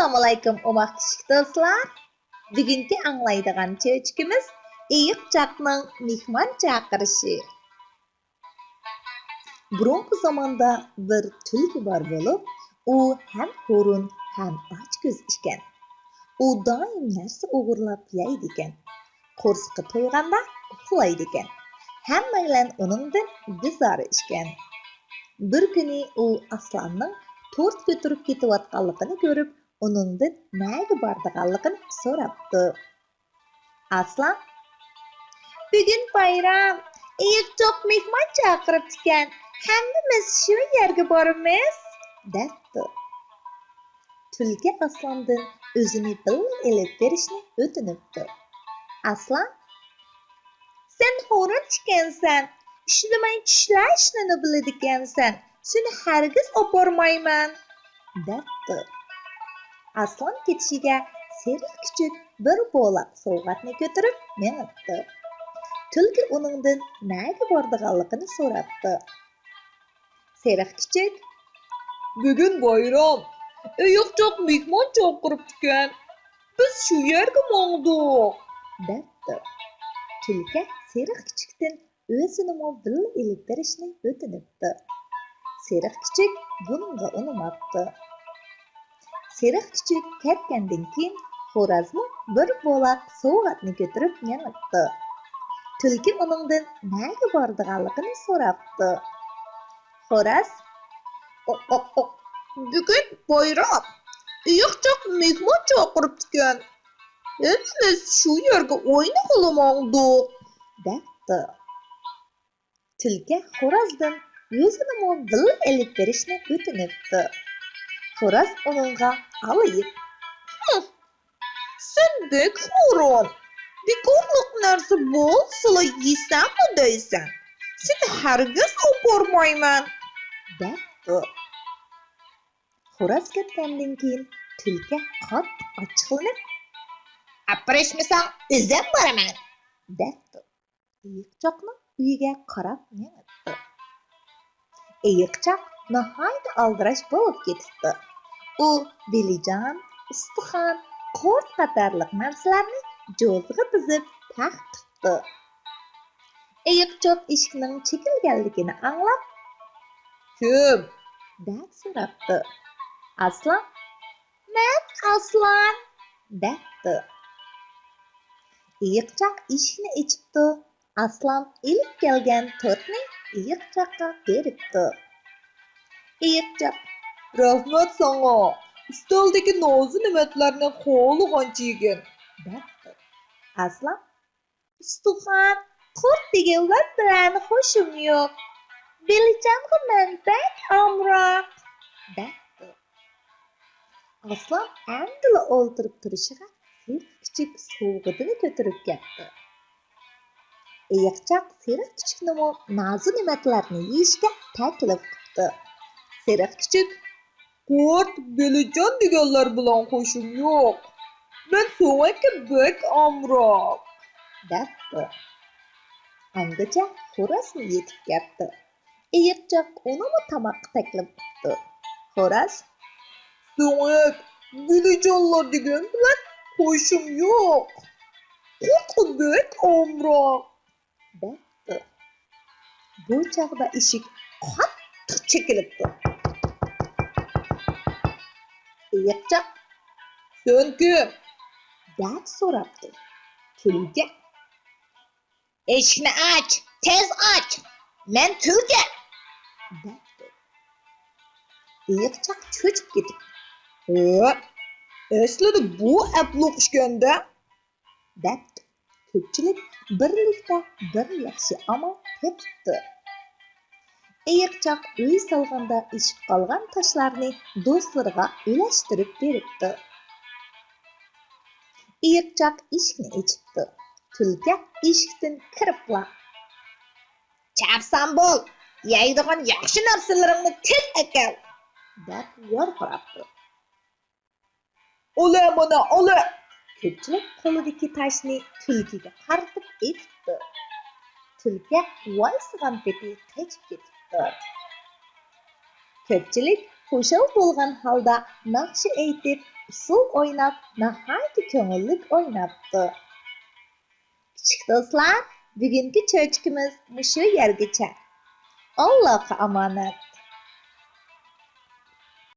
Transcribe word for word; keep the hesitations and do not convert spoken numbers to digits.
ئەسسالامۇئەلەيكۇم، ئوماق كىچىك دوستلار. بۈگۈنكى ئاڭلايدىغان چۆچىكىمىز ئېيىقچاقنىڭ مېھمان چاقىرىشى. بۇرۇنقى زاماندا بىر تۈلكە بار بولۇپ، ئۇ ھەم ھۇرۇن، ھەم ئاچكۆز ئىكەن. ئۇ دائىم نەرسە ئوغرىلاپ يەيدىكەن. قورسىقى تويغاندا ئۇخلايدىكەن. ھەممەيلەن ئۇنىڭدىن بىزار ئىكەن. بىر كۈنى ئۇ ئاسلاننىڭ تورت كۆتۈرۈپ كېتىۋاتقانلىقىنى كۆرۈپ، ئۇنىڭدىن نەگە بارىدىغانلىقىنى سوراپتۇ. ئاسلان، بۈگۈن بايرام، ئېيىقچاق مېھمان چاقىرىپتىكەن، ھەممىمىز شۇ يەرگە بارىمىز، دەپتۇ. تۈلكە ئاسلاندىن ئۆزىنى بىللە ئېلىپ بېرىشنى ئۆتۈنۈپتۇ. ئاسلان، سەن ھۇرۇن ئىكەنسەن، ئىشلىمەي چىشلەشنىلا بىلىدىكەنسەن، سېنى ھەرگىز ئاپارمايمەن، دەپتۇ. ئاسلان كېتىشىگە سېرىق كۈچۈك بىر بولاق سوۋغاتنى كۆتۈرۈپ مېڭىپتۇ. تۈلكە ئۇنىڭدىن نەگە بارىدىغانلىقىنى سوراپتۇ. سېرىق كۈچۈك، بۈگۈن بايرام، ئېيىقچاق مېھمان چاقىرىپتىكەن، بىز شۇ يەرگە ماڭدۇق، دەپتۇ. تۈلكە سېرىق كۈچۈكتىن ئۆزىنىمۇ بىللە ئېلىپ بېرىشنى ئۆتۈنۈپتۇ. سېرىق كۈچۈك بۇنىڭغا ئۇنىماپتۇ. سېرىق كۈچۈك كەتكەندىن كېيىن، خورازمۇ بىر بولاق سوۋغاتنى كۆتۈرۈپ مېڭىپتۇ. تۈلكە ئۇنىڭدىن نەگە بارىدىغانلىقىنى سوراپتۇ. خوراز، ئوق، ئوق، ئوق، بۈگۈن بايرام، ئېيىقچاق مېھمان چاقىرىپتىكەن، ھەممىمىز شۇ يەرگە ئوينىغىلى ماڭدۇق، دەپتۇ. تۈلكە خورازدىن ئۆزىنىمۇ بىللە ئېلىپ بېرىشنى ئۆتۈنۈپتۇ. خوراز ئۇنىڭغا ئالىيىپ، ھىم، سەن بەك ھۇرۇن، بىكارلىق نەرسە بولسىلا يېسەڭمۇ دەيسەن، سېنى ھەرگىز ئاپارمايمەن، دەپتۇ. خوراز كەتكەندىن كېيىن تۈلكە قاتتىق ئاچچىقلىنىپ، ئاپىرىشمىساڭ ئۆزۈم بارىمەن، دەپتۇ. ئېيىقچاقنىڭ ئۆيىگە قاراپ مېڭىپتۇ. ئېيىقچاق ناھايىتى ئالدىراش بولۇپ كېتىپتۇ. ئۇ بېلىجان، ئۇستىخان، قۇرت قاتارلىق نەرسىلەرنى جوزىغا تىزىپ تەخت قىپتۇ. ئېيىقچاق ئىشىكنىڭ چېكىلگەنلىكىنى ئاڭلاپ، كىم؟ دەپ سوراپتۇ. ئاسلان، مەن ئاسلان، دەپتۇ. ئېيىقچاق ئىشىكنى ئېچىپتۇ. ئاسلان ئېلىپ كەلگەن تورتنى ئېيىقچاققا بېرىپتۇ. ئېيىقچاق، رەھمەت ساڭا، ئۈستەلدىكى نازۇ نېمەتلەرنى خالىغانچە يېگىن، دەپتۇ. ئاسلان، ئۇستىخان، قۇرت دېگەنلەر بىلەن خۇشۇم يوق. بېلىجانغا مەن بەك ئامراق، دەپتۇ. ئاسلان ئەمدىلا ئولتۇرۇپ تۇرۇشىغا سېرىق كۈچۈك سوۋغىتىنى كۆتۈرۈپ كەپتۇ. ئېيىقچاق سېرىق كۈچۈكنىمۇ نازۇ نېمەتلەرنى يېيىشكە تەكلىپ قىپتۇ. سېرىق كۈچۈك، قۇرت، بېلىجان دېگەنلەر بىلەن خۇشۇم يوق. مەن سۆڭەككە بەك ئامراق، دەپتۇ. ئاڭغىچە خورازمۇ يېتىپ كەپتۇ. ئېيىقچاق ئۇنىمۇ تاماققا تەكلىپ قىپتۇ. خوراز، سۆڭەك، بېلىجانلار دېگەن بىلەن خۇشۇم يوق. قۇرتقا بەك ئامراق، دەپتۇ. بۇ چاغدا ئىشىك قاتتىق چېكىلىپتۇ. ئېيىقچاق، سەن كىم؟ دەپ سوراپتۇ. تۈلكە، ئىشىكنى ئاچ، تېز ئاچ، مەن تۈلكە، دەپتۇ. ئېيىقچاق چۆچۈپ كېتىپ، ھە، ئەسلىدە بۇ ئەپلۇق ئىكەن-دە، دەپتۇ. كۆپچىلىك بىرلىكتە بىر ياخشى ئامال تېپىپتۇ. ئېيىقچاق ئۆي سالغاندا ئېشىپ قالغان تاشلارنى دوستلىرىغا ئۈلەشتۈرۈپ بېرىپتۇ. ئېيىقچاق ئىشىكنى ئېچىپتۇ. تۈلكە ئىشىكتىن كىرىپلا، چاپسان بول، يەيدىغان ياخشى نەرسىلىرىڭنى تېز ئەكەل، دەپ ۋارقىراپتۇ. ئالە مانا، ئالە! كۆپچىلىك قولىدىكى تاشنى تۈلكىگە قارىتىپ ئېتىپتۇ. تۈلكە ۋايسىغان پېتى قېچىپ كېتىپتۇ. كۆپچىلىك خۇشال بولغان ھالدا ناخشا ئېيتىپ، ئۇسسۇل ئويناپ، ناھايىتى كۆڭۈللۈك ئويناپتۇ. كىچىك دوستلار، بۈگۈنكى چۆچىكىمىز مۇشۇ يەرگىچە. ئاللاغا ئامانەت.